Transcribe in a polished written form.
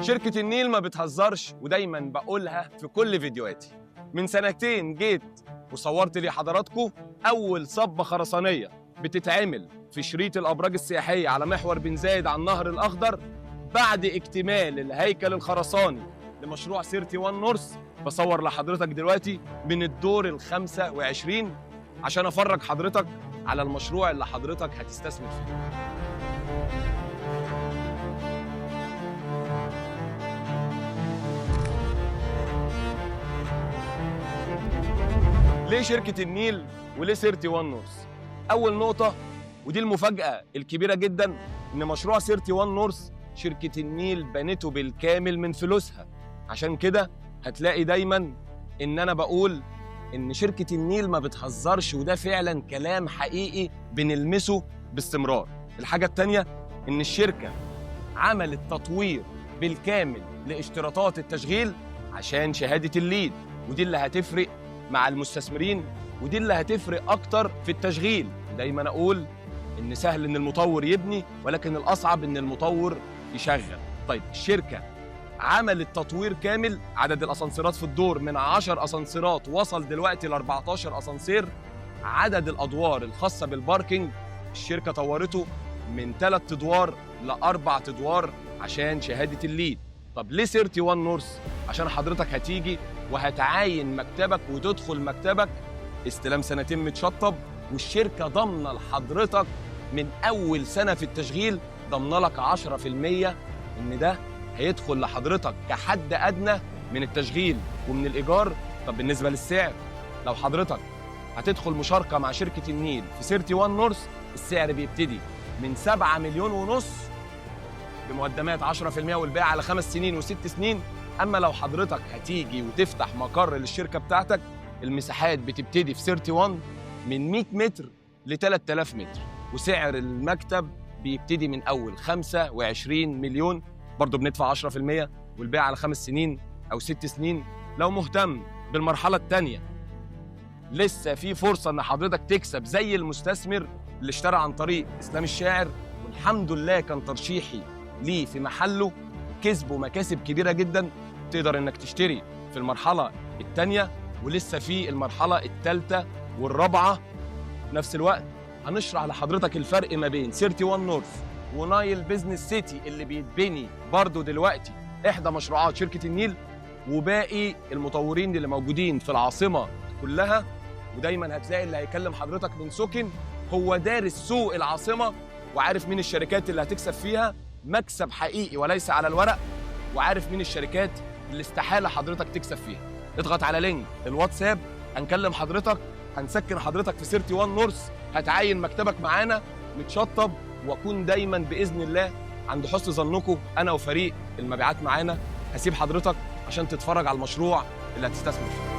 شركة النيل ما بتهزرش، ودايما بقولها في كل فيديوهاتي. من سنتين جيت وصورت لي حضراتكم أول صبة خرسانية بتتعمل في شريط الأبراج السياحية على محور بن زايد على النهر الأخضر بعد اكتمال الهيكل الخرساني لمشروع 31 North. بصور لحضرتك دلوقتي من الدور ال25 عشان أفرج حضرتك على المشروع اللي حضرتك هتستثمر فيه. ليه شركة النيل وليه 31 North؟ أول نقطة، ودي المفاجأة الكبيرة جدا، إن مشروع 31 North شركة النيل بنته بالكامل من فلوسها. عشان كده هتلاقي دايما إن أنا بقول إن شركة النيل ما بتهزرش، وده فعلا كلام حقيقي بنلمسه باستمرار. الحاجة التانية إن الشركة عملت تطوير بالكامل لاشتراطات التشغيل عشان شهادة ال LEED، ودي اللي هتفرق مع المستثمرين، ودي اللي هتفرق أكتر في التشغيل. دايما أقول إن سهل إن المطور يبني، ولكن الأصعب إن المطور يشغل. طيب الشركة عملت تطوير كامل، عدد الأسانسيرات في الدور من 10 أسانسيرات وصل دلوقتي ل 14 أسانسير. عدد الأدوار الخاصة بال parking الشركة طورته من 3 أدوار ل4 أدوار عشان شهادة ال LEED. طب ليه 31 North؟ عشان حضرتك هتيجي وهتعاين مكتبك وتدخل مكتبك استلام سنتين متشطب، والشركة ضامنة لحضرتك من أول سنة في التشغيل، ضامنة لك 10% إن ده هيدخل لحضرتك كحد أدنى من التشغيل ومن الإيجار. طب بالنسبة للسعر، لو حضرتك هتدخل مشاركة مع شركة النيل في 31 North، السعر بيبتدي من 7.5 مليون بمقدمات 10% والبيع على 5 سنين و6 سنين. أما لو حضرتك هتيجي وتفتح مقر للشركة بتاعتك، المساحات بتبتدي في 31 من 100 متر ل 3000 متر، وسعر المكتب بيبتدي من أول 25 مليون، برضو بندفع 10% والبيع على 5 سنين أو 6 سنين. لو مهتم بالمرحلة الثانية، لسه في فرصة إن حضرتك تكسب زي المستثمر اللي اشترى عن طريق إسلام الشاعر، والحمد لله كان ترشيحي ليه في محله، كسبوا مكاسب كبيرة جدا. تقدر إنك تشتري في المرحلة الثانية، ولسه في المرحلة الثالثة والرابعة في نفس الوقت. هنشرح لحضرتك الفرق ما بين 31 North و Nile Business City اللي بيتبني برضو دلوقتي، إحدى مشروعات شركة النيل، وباقي المطورين اللي موجودين في العاصمة كلها. ودايما هتلاقي اللي هيكلم حضرتك من سكن هو دارس سوق العاصمة وعارف مين الشركات اللي هتكسب فيها مكسب حقيقي وليس على الورق، وعارف مين الشركات اللي استحالة حضرتك تكسب فيها. اضغط على link الواتساب، هنكلم حضرتك، هنسكن حضرتك في 31 North، هتعاين مكتبك معانا متشطب، واكون دايما باذن الله عند حسن ظنكم انا وفريق المبيعات معانا. هسيب حضرتك عشان تتفرج على المشروع اللي هتستثمر فيه.